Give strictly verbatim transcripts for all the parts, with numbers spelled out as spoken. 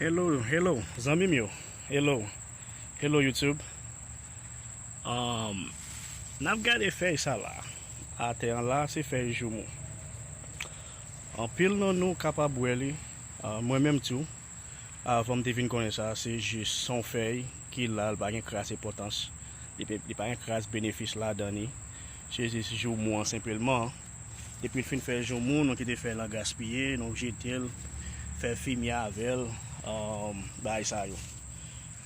Hello, hello, zanmi m yo. Hello, hello YouTube. Um, n ap gade fèy sa la. Atè an la, se fèy joumou. Anpil nan nou kapab wè li. Ah, mwen menm tou, avan m te vin konnen sa, se jis yon fèy ki la, li pa gen kras enpòtans. Li pe- li pa gen kras benefis ladan li. Se jis joumou an senpleman. Depi l fin fè joumou, nou kite fèy lan gaspiye, nou jete l, fè fimye avè l, um, bagay sa yo.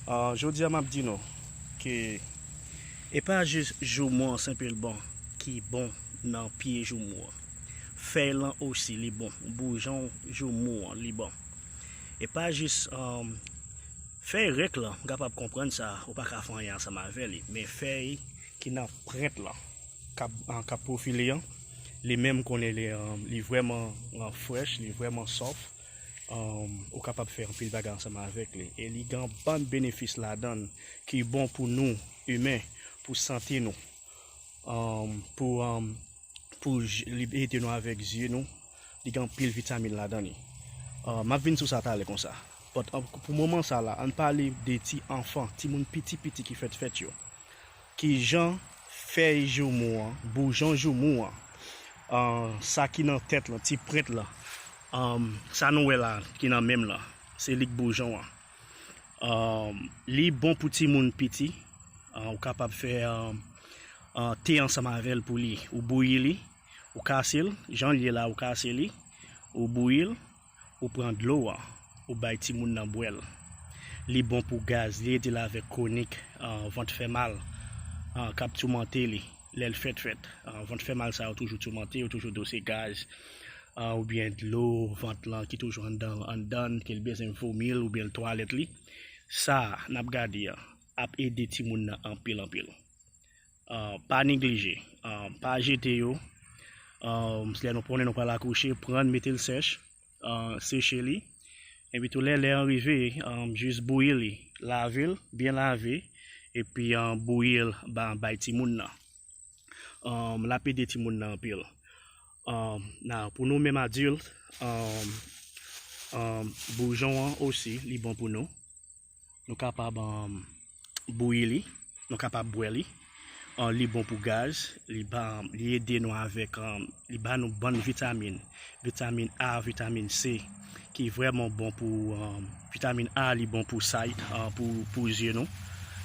Ah, jodi a, m ap di nou ke e pa jis joumou an senpleman ki bon nan pye joumou an. Fèy lan osi, li bon. Boujon joumou an, li bon. E pa jis, um, fèy rèk lan, m kapab konprann sa, ou pa ka fè anyen ansanm avè li. Men fèy ki nan prent lan, k ap, ah, k ap pwofile an, li menm konnen li, um, li vrèman, ah, frèch, li vrèman sòf. Um, ou kapab fè anpil bagay ansanm avèk li. E li gen yon bann benefis ladan l ki bon pou nou, imen, pou sante nou. Um, pou, um, pou j- li ede nou avèk zye nou. Li gen anpil vitamin ladan li. Uh, m ap vin sou sa talè konsa. But, uh, pou moman sa la, ann pale de ti anfan, timoun piti piti ki fèt fèt yo. Kijan fèy joumou an, boujon joumou an, uh, sa ki nan tèt lan, ti prent lan, um, sa nou wè la, ki nan men m lan, se li k boujon an. Um, li bon pou timoun piti. Uh, ou kapab fè, um, uh, te ansanm avè l pou li. Ou bouyi li, ou kase l, jan l ye la, ou kase li, ou bouyi l, ou pran dlo a, ou bay timoun nan bwè l. Li bon pou gaz, li ede l avèk konik, ah, vant fè mal, ah, k ap toumante li lè l fèt fèt. Ah, vant fè mal sa yo toujou toumante, yo toujou di w se gaz, ah, oubyen dlo vant lan ki toujou anndan, anndan, ke l bezwen vomi l oubyen l twalèt li. Sa a, n ap gade a, ap ede timoun nan anpil, anpil. Ah, pa neglije. Ah, pa jete yo. Ah, lè nou konnen nou pral akouche, pran l, mete l sèch, ah, seche li. Epi tou lè lè an rive, ah, jis bouyi li, lave l, byen lave, epi, ah, bouyi l ba, bay timoun nan. Ah, l ap ede timoun nan anpil. Ah, now, pou nou menm adilt, ah, ah, boujon an osi, li bon pou nou. Nou kapab, um, bouyi li, nou kapab bwè li. Uh, li bon pou gaz, li ba, li ede nou avèk, um, li ba nou bann vitamin, vitamin A, vitamin C, ki vrèman bon pou, um, vitamin A, li bon pou sight, uh, pou, pou zye nou.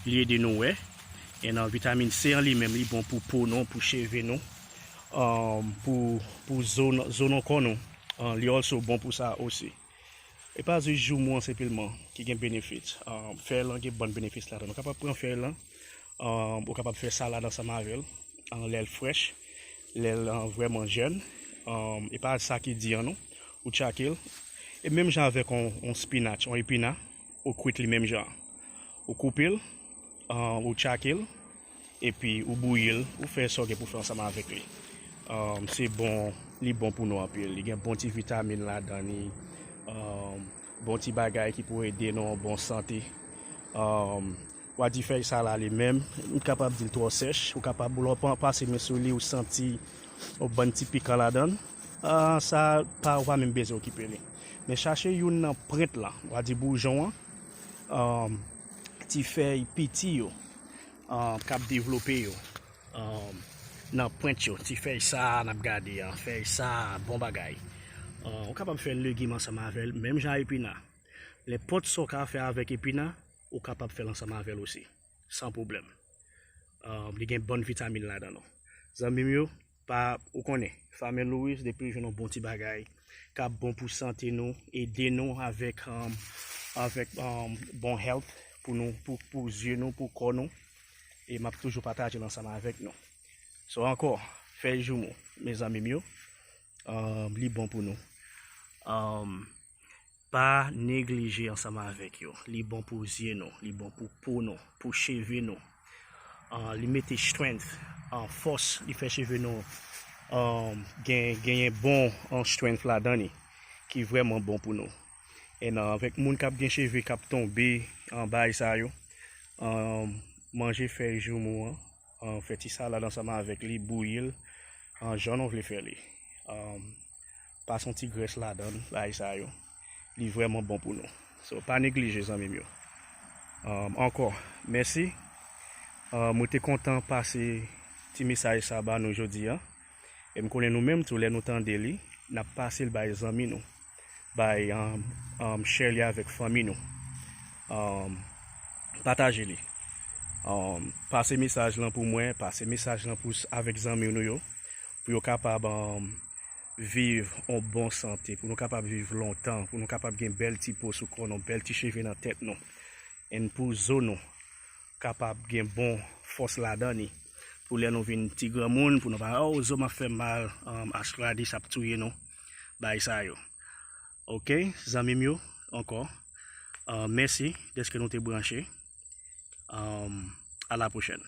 Li ede nou wè. E nan vitamin C an li menm, li bon pou po nou, pou cheve nou, um, pou, pou zo, zo nan kò nou. Uh, li also bon pou sa osi. E pa jis joumou an senpleman ki gen benefit. Ah, fèy lan gen bann benefis ladan. Ou kapab pran fèy lan, ah, ou kapab fè salad ansanm avè l, ah, lè l frèch, lè l, ah, vrèman jèn. Ah, e pa sa ki di an non. Ou tchake l. E menm jan avèk on, on spinach, on epina, ou kwit li menm jan. Ou koupe l, ah, ou tchake l, epi ou bouyi l, ou fè sa w gen pou fè ansanm avèk li. Um, se bon, li bon pou nou anpil. Li gen bon ti vitamin ladan li, um, bon ti bagay ki pou ede nou an bon sante. Um, w a di fèy sa la li menm, m kapab di l twò sèch, ou kapab ou lè w pa- pase men sou li, ou santi yon bann ti pikan ladan l. Ah, sa pa, ou pa menm bezwen okipe li. Men chache youn nan prent lan, w a di boujon an, um, ti fèy piti yo, um, k ap devlope yo, um, nan pwent yo, ti fèy sa a n ap gade an, fèy sa a, bon bagay. Um, ou kapab fè legim ansanm avè l, menm jan epina. Nenpòt sa w ka fè avèk epina, ou kapab fè l ansanm avè l osi, san pwoblèm. Um, li gen bann vitamin ladan l. Zanmi m yo, pa, ou konnen, Farmer Louis, depi l jwenn yon bon ti bagay, k ap bon pou sante nou, ede nou avèk, um, avèk, um, bon health pou nou, pou, pou zye nou, pou kò nou. E m ap toujou pataje l ansanm avèk nou. So ankò, fèy joumou, mezanmi m yo, um, li bon pou nou. Um, pa neglije ansanm avèk yo. Li bon pou zye nou, li bon pou po nou, pou cheve nou. Ah, li mete strength, ah, fòs, li fè cheve nou, ah, gen, genyen bon, ah, strength ladan li, ki vrèman bon pou nou. E nan, avèk moun k ap gen cheve k ap tonbe, ah, bagay sa yo, ah, manje fèy joumou an, ah, fè ti salad ansanm avèk li, bouyi l, ah, jan nou vle fè li. Ah, pase yon ti grès ladan l, bagay sa yo. Li vrèman bon pou nou. So, pa neglije, zanmi m yo. Um, ankò, mèsi. Um, mwen te kontan pase ti mesaj sa ba nou jodi a. E m konnen nou menm tou, lè nou tande li, n ap pase l bay zanmi nou, bay, um, um, share li avèk fanmi nou. Um, pataje li. Um, pase mesaj lan pou mwen, pase mesaj lan pou s- avèk zanmi nou yo, pou yo kapab, um, viv an bon sante, pou nou kapab viv lontan, pou nou kapab gen bèl ti po sou kò nou, bèl ti cheve nan tèt nou. And pou zo nou kapab gen bon fòs ladan li. Pou lè nou vin ti granmoun, pou nou pa, oh, zo m ap fè m mal, um, astradish ap touye nou, bay sa yo. Ok, zanmi m yo, ankò, uh, mèsi dèske nou te branche. Um, a la pwochèn.